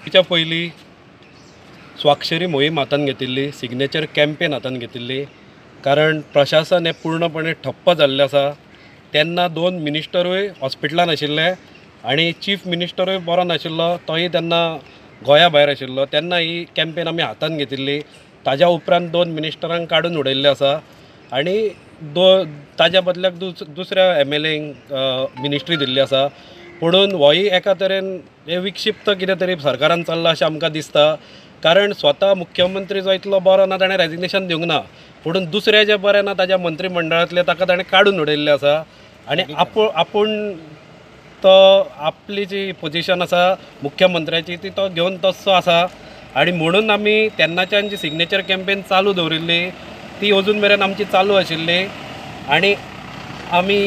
तिच्या पयलीं स्वाक्षरी मोहीम हातान घेतिल्ली, सिग्नेचर कॅम्पेन हातान घेतिल्ली, कारण प्रशासन हें पूर्णपणे ठप्प जाल्लें आसा. तेन्ना 2 मिनिस्टरूय हॉस्पिटलान आशिल्ले आनी चीफ मिनिस्टरूय बरो नाशिल्लो, तोय तेन्ना गोंया भायर आशिल्लो. तेन्ना ही कॅम्पेन आमी हातान घेतिल्ली. ताज्या उपरांत 2 मिनिस्टरांक काडून उडयल्ले आसा आनी ताज्या बदल्याक दुसऱ्या MLA ministry दिल्ली आसा. पुणून होय एका तरेन हे विक्षिप्त कितें तरी सरकारान चल्लां अशें आमकां दिसता, कारण स्वता मुख्यमंत्री जो इतलो बरो ना ताणें रेजिग्नेशन दिवंक ना, पुणून दुसरें जें बरें ना ताज्या मंत्रीमंडळांतलें ताका ताणें काडून उडयल्लें आसा आनी आपूण तो आपली जी पोजिशन आसा मुख्यमंत्र्याची ती तो घेवन तस्सो आसा. आनी म्हणून आमी तेन्नाच्यान जी सिग्नेचर कॅम्पेन चालू दवरिल्ली ती अजून मेरेन आमची चालू आशिल्ली आनी आमी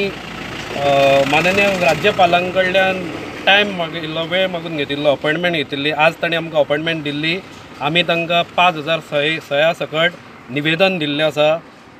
माननीय राज्यपालां कडल्यान टायम मागिल्लो, वेळ मागून घेतिल्लो, अपॉयंटमेंट घेतिल्ली. आज तांणी आमकां अपॉयंटमेंट दिल्ली. आमी तांकां 5000 सया सकट निवेदन दिल्लें आसा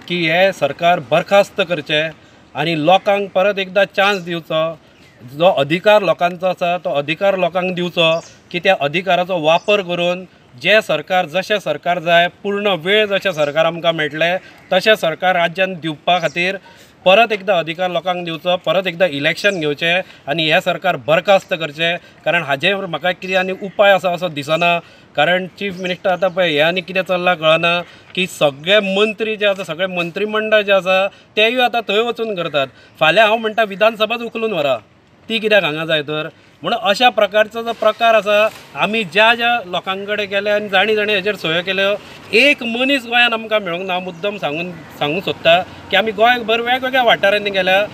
की हें सरकार बरखास्त करचें आनी लोकांक परत एकदां चान्स दिवचो. जो अधिकार लोकांचो आसा तो अधिकार लोकांक दिवचो की त्या अधिकाराचो वापर करून जें सरकार जशें सरकार जाय पूर्ण वेळ जशें सरकार आमकां मेळटलें तशें सरकार राज्यान दिवपा खातीर परत एकदां अधिकार लोकांक दिवचो, परत एकदां इलेक्शन घेवचें आनी हें सरकार बरखास्त करचें. कारण हाजेर म्हाका कितें आनी उपाय आसा असो दिसना, कारण चीफ मिनिस्टर आतां पळय हें आनी कितें चल्लां कळना की सगळे मंत्री जे आसा, सगळे मंत्रीमंडळ जे आसा तेय आतां थंय वचून करतात. फाल्यां हांव म्हणटा विधानसभाच उखलून व्हरा, ती कित्याक हांगा जाय तर? म्हणून अशा प्रकारचो जो प्रकार आसा, आमी ज्या ज्या लोकां कडेन गेले आनी जाणी जाणी हेजेर सयो केल्यो, एक मनीस गोंयान आमकां मेळूंक ना. मुद्दम सांगूंक सोदता की आमी गोंयभर वेगवेगळ्या वाठारांनी गेल्या,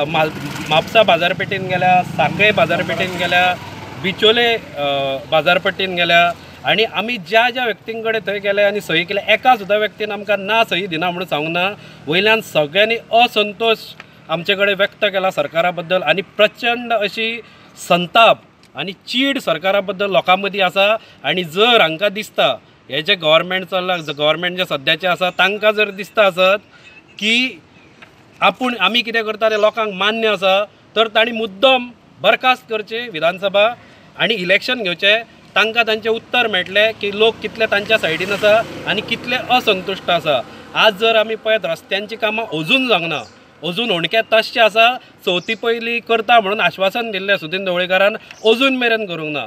म्हापसा बाजारपेठेन गेल्या, सांखळे बाजारपेठेन गेल्या, बिचोले बाजारपेठेन गेल्या आनी आमी ज्या ज्या व्यक्तीं कडेन थंय गेले आनी सही केल्या, एका सुद्दां व्यक्तीन आमकां ना सही दिना म्हणून सांगूंक ना. वयल्यान सगळ्यांनी असंतोश आमचे कडेन व्यक्त केला सरकारा बद्दल आनी प्रचंड अशी संताप आनी चीड सरकारा बद्दल लोकां मदीं आसा. आनी जर हांकां दिसता हे जे गव्हर्मेंट चल्लां, गव्हर्मेंट जें सद्याचें आसा तांकां जर दिसता आसत की आपूण आमी कितें करता तें लोकांक मान्य आसा, तर तांणी मुद्दम बरखास्त करची विधानसभा आनी इलेक्शन घेवचें. तांकां तांचें उत्तर मेळटलें की लोक कितले तांच्या सायडीन आसा आनी कितले असंतुश्ट आसा. आज जर आमी पळयत रस्त्यांचीं कामां अजून जावंक ना, अजून होणके तशें आसा. चवथी पयलीं करता म्हणून आश्वासन दिल्लें सुदीन ढवळीकारान, अजून मेरेन करूंक ना.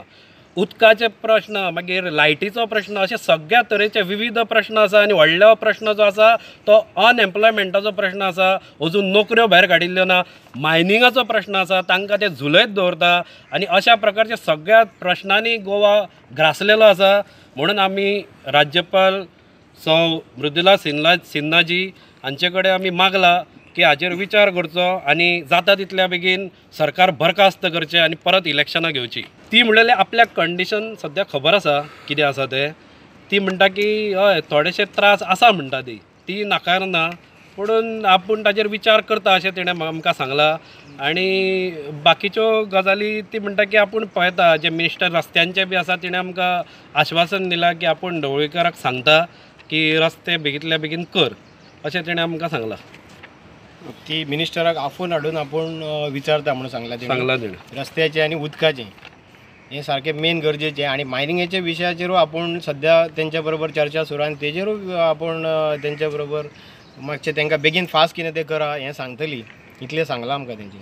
उदकाचे प्रश्न, मागीर लायटीचो प्रश्न, अशे सगळ्या तरेचे विविध प्रश्न आसा आनी व्हडलो प्रश्न जो आसा तो अनएम्प्लॉयमेंटाचो प्रश्न आसा. अजून नोकऱ्यो भायर काडिल्ल्यो ना. मायनिंगाचो प्रश्न आसा, तांकां ते झुलयत दवरता आनी अशा प्रकारच्या सगळ्या प्रश्नांनी गोवा ग्रासलेलो आसा. म्हणून आमी राज्यपाल सौ मृदुला सिन्हाजी हांचे कडेन आमी मागला की हाजेर विचार करचो आनी जाता तितल्या बेगीन सरकार बरखास्त करचें आनी परत इलेक्शनां घेवची. ती म्हणलेली आपल्याक कंडिशन सद्या खबर आसा कितें आसा तें. ती म्हणटा की हय थोडेशे त्रास आसा म्हणटा, ती नाकारना, पूण आपूण ताजेर विचार करता अशें तिणें आमकां सांगलां. आनी बाकीच्यो गजाली ती म्हणटा की आपूण पळयता, जे मिनिस्टर रस्त्यांचे बी आसा तिणें आमकां आश्वासन दिलां की आपूण ढवळीकाराक सांगता की रस्ते बेगींतल्या बेगीन कर अशें तिणें आमकां सांगलां. ती मिनिस्टराक आफोवन हाडून आपूण विचारता म्हणून सांगलां तिणें. रस्त्याचें आनी उदकाचें हें सारकें मेन गरजेचें आनी मायनिंगेच्या विशयाचेरूय आपूण सद्या तेंच्या बरोबर चर्चा सुरू आनी तेजेरूय आपूण तेंच्या बरोबर मातशें तांकां बेगीन फास्ट कितें तें करा हें सांगतली, इतलें सांगलां आमकां तेंचें.